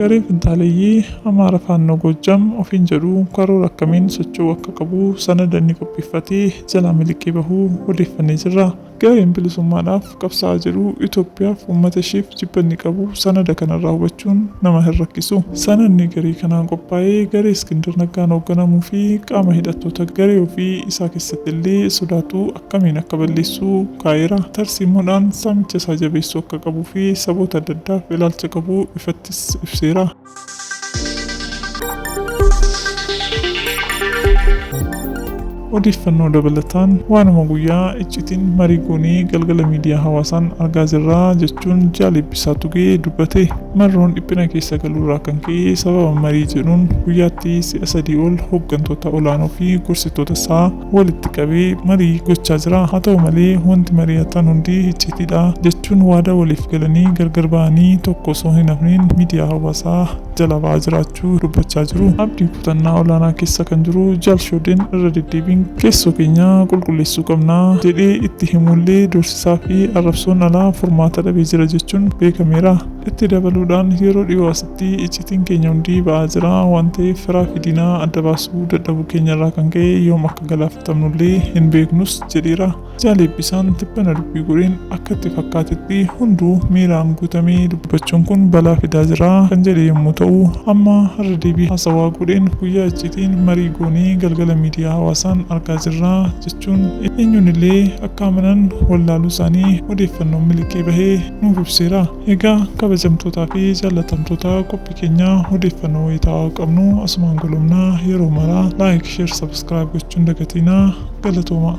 Gareen finxaaleyyii Amaara Faannoo Goojjam ofiin jedhu karoora akkamiin socho'uu akka qabu sanada inni qopheeffatee jalaa miliqee bahuu odeeffannee jirra. Gareen bilisummaadhaaf qabsaa'aa jedhu Itoophiyaaf uummata isheef jibba inni qabu sanada kanarraa hubachuun nama hin rakkisu. Sanadni garee kanaan qophaa'e garee Iskindir Naggaan hoogganamuu fi qaama hidhattoota garee ofii isaa keessatti illee sodaatu akkamiin akka balleessu kaa'eera. Tarsiimoodhaan saamicha isaa jabeessuu akka qabuu fi saboota adda addaaf ilaalcha qabu ifattis ibseera. Odeeffannoo dabalataan waanuma guyyaa iccitiin marii goonee galgala miidiyaa hawaasaan argaa jirra jechuun Jaal Eebbisaa Tugee dubbate. Marroon dhiphina keessa galuurraa kan ka'e sababa marii jedhuun guyyaatti si'a sadii ol hooggantoota olaanoo fi gorsitoota isaa walitti qabee marii gochaa jira. Haa ta'u malee wanti mari'atan hundi iccitiidha jechuun waadaa waliif galanii gargar ba'anii tokko osoo hin hafneen miidiyaa hawaasaa jala ba'aa jiraachuu dubbachaa jiru. Abdii kutannaa olaanaa keessa kan jiru Jaal Shoodeen irra deddeebiin keessoo keenya qulqulleessuu qabna jedhee itti himullee doorsisaa fi arrabsoon alaa furmaata dhabee jira jechuun beekameera. Itti dabaluudhaan yeroo dhiyoo asitti iccitiin keenya hundi ba'aa jira waan ta'eef firaa fi diinaa adda baasuu dadhabuu keenyarraa kan ka'e yoom akka galaafatamnullee hin beeknus jedheera. Jaal Eebbisaan tibbana dubbii godheen akka itti fakkaatetti hunduu miiraan guutamee dubbachuun kun balaa fidaa jira kan jedhe yommuu ta'u, amma irra deebii haasawaa godheen guyyaa iccitiin marii goonee galgala miidiyaa hawaasaan argaa jirra jechuun eenyuun illee akka amanan wallaaluu isaanii odeeffannoon miliqee bahee nuuf ibseera. Egaa kabajamtootaa fi jaallatamtoota qophii keenyaa odeeffannoo wayitaawaa qabnu asumaan golomnaa yeroo maraa like, share, subscribe gochuun dagatiinaa galatooma.